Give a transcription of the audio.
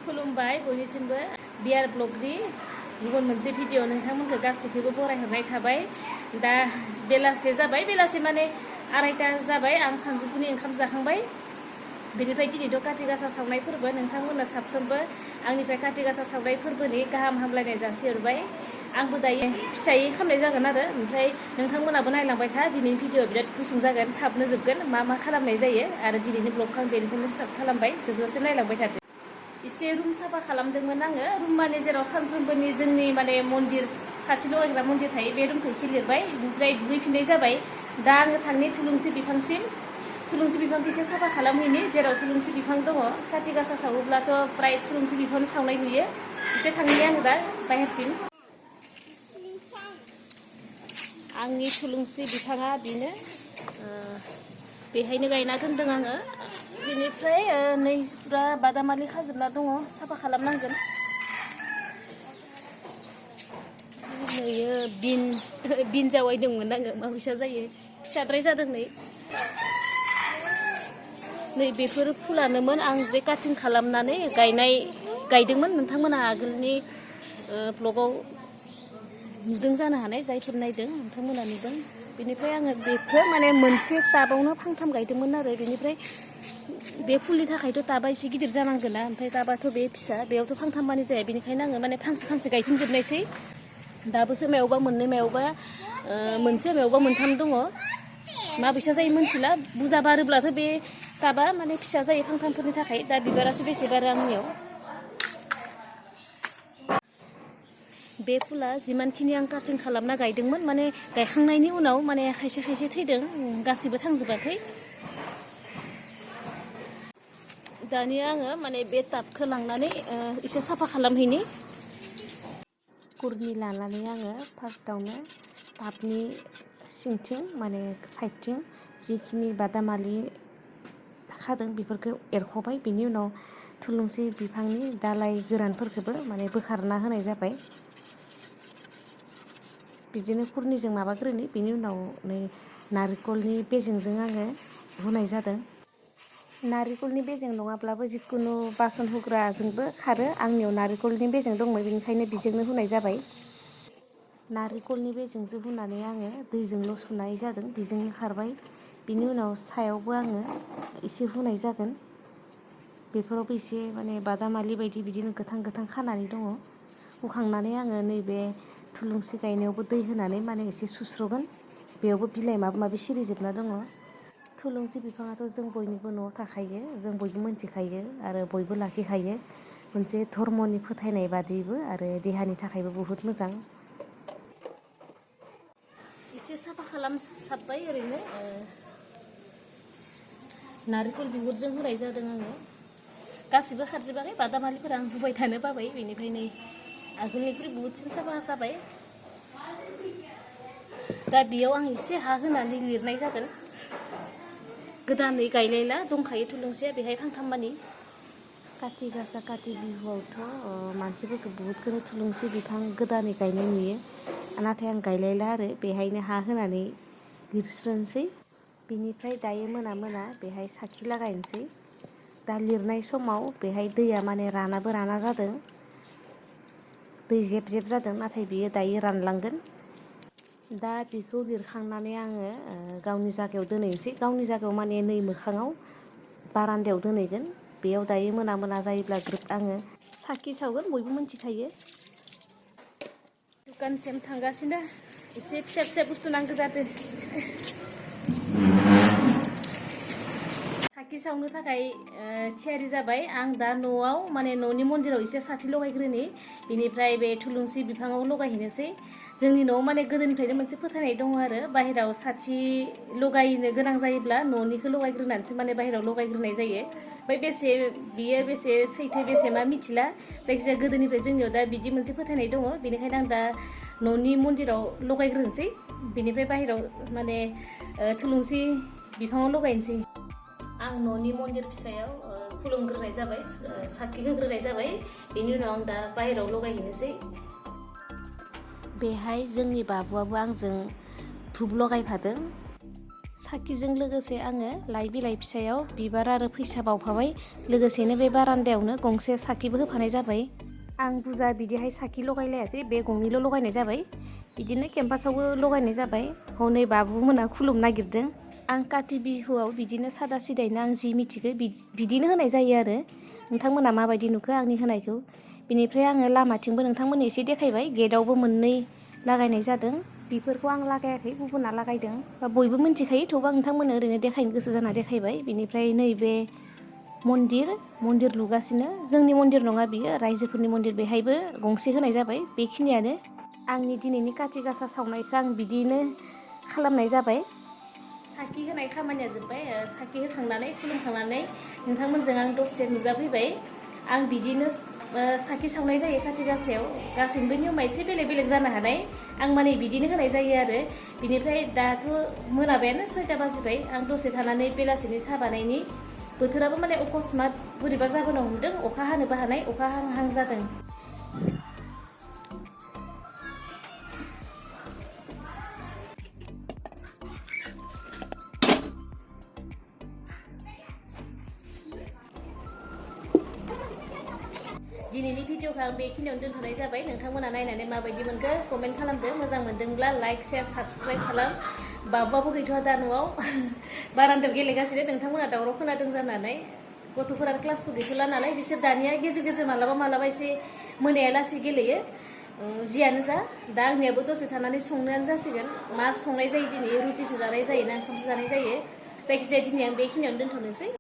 खुलुमबाय बयनिसिमबो बियार ब्लगनि गुबुन मोनसे भिडिअ नोंथांमोनखौ गासैखौबो बरायहरनाय थाबाय। दा बेलासे जाबाय, बेलासे माने 2:30 जाबाय। आं सानजौफुनि ओंखाम जाखांबाय। बेनिफ्राय दिनैथ' काति गासा सावनाय फोरबो, नोंथांमोननो साफ्रोमबो आंनिफ्राय काति गासा सावनाय फोरबोनि गाहाम हामलायनाय जासिहरबाय। आंबो दायो फिसायै खालामनाय जागोन आरो ओमफ्राय नोंथांमोनाबो नायलांबाय था। दिनैनि भिडिअ बिराद गुसुं जागोन, थाबनो जोबगोन। मा खालामनाय जायो आरो दिनैनि ब्लगखौ आं बेनिफ्रायनो स्टार्ट खालामबाय। जोबजासिम नायलांबाय थादो। एसे रुम साफा खालामदोंमोन आङो। रुम माने जेराव सानफ्रोमबोनि जोंनि माने मन्दिर साथि लगायग्रा मन्दिर थायो, बे रुमखौ एसे लिरबाय। ओमफ्राय दुगैफिननाय जाबाय। दा आङो थांनि थुलुंसि बिफांसिम। थुलुंसि बिफांखौ एसे साफा खालामहैनि, जेराव थुलुंसि बिफां दङ। काति गासा सावोब्लाथ' प्राय थुलुंसि बिफां सावनाय नुयो। एसे थांनि आङो दा बाहेरसिम। आंनि थुलुंसि बिफाङा बेनो, बेहायनो गायना दोनदों आङो। बेनिफ्राय नै फुरा बादामालि खाजोबना दङ, साफा खालामनांगोन। नैयो बिन जावायदोंमोन आङो, माबायसा जायो, फिसाद्राय जादों। नै बेफोर फुलानोमोन आं जे काटिं खालामनानै गायदोंमोन। नोंथांमोना आगोलनि ब्लगाव नुदों जानो हानाय, जायफोर नायदों नोंथांमोना नुदों। बेनिफ्राय आङो बेखौ माने मोनसे टाबावनो फांथाम गायदोंमोन आरो। बेनिफ्राय बे फुलनि थाखायथ' टाबा एसे गिदिर जानांगोन ना, ओमफ्राय टाबाथ' बे फिसा, बेयावथ' फांथाम मानि जाया। बेनिखायनो आङो माने फांसे गायफिनजोबनायसै। दाबोसो मायावबा मोननै, मायावबा मोनसे, मायावबा मोनथाम दङ। माबैसा जायो मोनथिला। बुरजा बारोब्लाथ' बे टाबा माने फिसा जायो फांथामफोरनि थाखाय। दा बिबारासो बेसे बारो आंनियाव। बे फुला जिमानखिनि आं काटिं खालामना गायदोंमोन, माने गायखांनायनि उनाव माने खायसे थैदों, गासिबो थांजोबाखै। दानिया आङो माने बे टाबखौ लांनानै एसे साफा खालामहैनि। कुरनि लानानै आङो फार्स्टआवनो टाबनि सिंथिं माने साइडथिं जिखिनि बादामालि खादों बेफोरखौ एरख'बाय। बिनि उनाव थुलुंसि बिफांनि दालाइ गोरानफोरखौबो माने बोखारना होनाय जाबाय। बिदिनो कुरनिजों माबाग्रोनि, बिनि उनाव नै नारिखलनि बेजेंजों आङो हुनाय जादों। नारिखलनि बेजें नङाब्लाबो जिखुनु बासन हुग्राजोंबो खारो। आंनियाव नारिखलनि बेजें दंमोन, बेनिखायनो बेजोंनो हुनाय जाबाय। नारिखलनि बेजेंजों हुनानै आङो दैजोंल' सुनाय जादों, बेजोंनो खारबाय। बिनि उनाव सायावबो आङो एसे हुनाय जागोन। बेफोरावबो एसे माने बादामालि बायदि बिदिनो गोथां खानानै दङ। हुखांनानै आङो नैबे थुलुंसि गायनायावबो दै होनानै माने एसे सुस्र'गोन। बेयावबो बिलाइ माबा माबि सिरिजोबना दङ। थुलुंसि बिफाङाथ' जों बयनिबो न'आव थाखायो, जों बयबो मोनथिखायो आरो बयबो लाखिखायो। मोनसे धर्मनि फोथायनाय बादिबो आरो देहानि थाखायबो बुहुत मोजां। एसे साफा खालामसाबबाय ओरैनो। नारिखल बिगुरजों हुनाय जादों आङो। गासिबो खारजोबाखै, बादामालिफोरा आं हुबाय थानो बाबाय। बेनिफ्राय नै आगोलनिख्रुइ बुहुदसिन साफा जाबाय। दा बेयाव आं एसे हा होनानै लिरनाय जागोन। गोदानै गायलायला, दंखायो थुलुंसिया बेहाय फांथाम मानि। काति गासा, काति बिहुआवथ' मानसिफोरखौ बुहुदखौनो थुलुंसि बिफां गोदानै गायनाय नुयो। नाथाय आं गायलायला आरो बेहायनो हा होनानै लिरस्रोनोसै। बिनिफ्राय दायो मोना बेहाय साखि लागायनोसै। दा लिरनाय समाव बेहाय दैया माने रानाबो राना जादों, दै जेब जादों। नाथाय बियो दायो रानलांगोन। दा बेखौ लिरखांनानै आङो गावनि जायगायाव दोनहैनोसै। गावनि जायगायाव माने नै मोखाङाव बारान्दायाव दोनहैगोन। बेयाव दायो मोना जायोब्ला ग्रोब आङो साखि सावगोन, बयबो मिथिखायो। दुखानसिम थांगासिनो, एसे फिसा बुस्थु नांगौ जादों। साखि सावनो थाखाय थियारि जाबाय। आं दा न'आव माने न'नि मन्दिराव एसे साथि लगायग्रोनि, बिनिफ्राय बे थुलुंसि बिफाङाव लगायहैनोसै। जोंनि न'आव माने गोदोनिफ्रायनो मोनसे फोथायनाय दङ आरो, बाहेराव साथि लगायनो गोनां जायोब्ला न'निखौ लगायग्रोनानैसो माने बाहेराव लगायग्रोनाय जायो। ओमफ्राय बियो बेसे सैथो बेसे मा मिथिला। जायखिजाया गोदोनिफ्राय जोंनियाव दा बिदि मोनसे फोथायनाय दङ। बेनिखायनो आं दा न'नि मन्दिराव लगायग्रोनोसै, बिनिफ्राय बाहेराव माने थुलुंसि बिफाङाव लगायनोसै। आं न'नि मन्दिर फिसायाव खुलुमग्रोनाय जाबाय, साखि होग्रोनाय जाबाय। बेनि उनाव आं दा बाहेराव लगायहैनोसै। बेहाय जोंनि बाबुआबो आंजों धुप लगायफादों। साखिजों लोगोसे आङो लाइ बिलाइ फिसायाव बिबार आरो फैसा बावफाबाय लोगोसेनो बे बारान्दायावनो गंसे साखिबो होफानाय जाबाय आं बुरजा बिदिहाय साखि लगायलायासै बे गंनैल' लगायनाय जाबाय बिदिनो केम्पासावबो लगायनाय जाबाय हनै बाबुमोना खुलुमनो नागिरदों आं काति बिहुआव बिदिनो सादा सिदायैनो आं जि मिथिगौ बिदिनो होनाय जायो आरो नोंथांमोना माबायदि नुखो आंनि होनायखौ बिनिफ्राय आङो लामाथिंबो नोंथांमोननो एसे देखायबाय गेटआवबो मोननै लागायनाय जादों बेफोरखौ आं लागायाखै गुबुना लागायदों बयबो मिन्थिखायो थेवबो आं नोंथांमोननो ओरैनो देखायनो गोसो जाना देखायबाय बिनिफ्राय नैबे मन्दिर लुगासिनो जोंनि मन्दिर नङा बियो रायजोफोरनि मन्दिर बेहायबो गंसे होनाय जाबाय बेखिनियानो आंनि दिनैनि काति गासा सावनायखौ आं बिदिनो खालामनाय जाबाय साखि होनाय खामानिया जोब्बाय साखि होखांनानै खुलुमखांनानै नोंथांमोनजों आं दसे नुजाफैबाय आं बिदिनो साखि सावनाय जायो काति गासायाव गासैनिबो नियमा एसे बेलेग बेलेग जानो हानाय आं माने बिदिनो होनाय जायो आरो बिनिफ्राय दाथ' मोनाबायानो 6टा बाजिबाय आं दसे थानानै बेलासिनि साहा बानायनि बोथोराबो माने अकस्मात बोरैबा जाबोनो हमदों अखा हानोबो हानाय अखा हां जादों दिनैनि भिडिअखौ आं बेखिनियावनो दोनथ'नाय जाबाय नोंथांमोना नायनानै माबायदि मोनखो कमेन्ट खालामदो मोजां मोनदोंब्ला लाइक शेयार साबस्क्राइब खालाम बाबुआबो गैथ'आ दा न'आव बारान्दायाव गेलेगासिनो नोंथांमोना दावराव खोनादों जानानै गथ'फोरा क्लासबो गैथ'ला नालाय बिसोर दानिया गेजेर गेजेर मालाबा एसे मोनायालासि गेलेयो जियानो जा दा आंनियाबो दसे थानानै संनायानो जासिगोन मा संनाय जायो दिनै रुटिसो जानाय जायो ना ओंखामसो जानाय जायो जायखिजाया दिनै आं बेखिनियावनो दोनथ'नोसै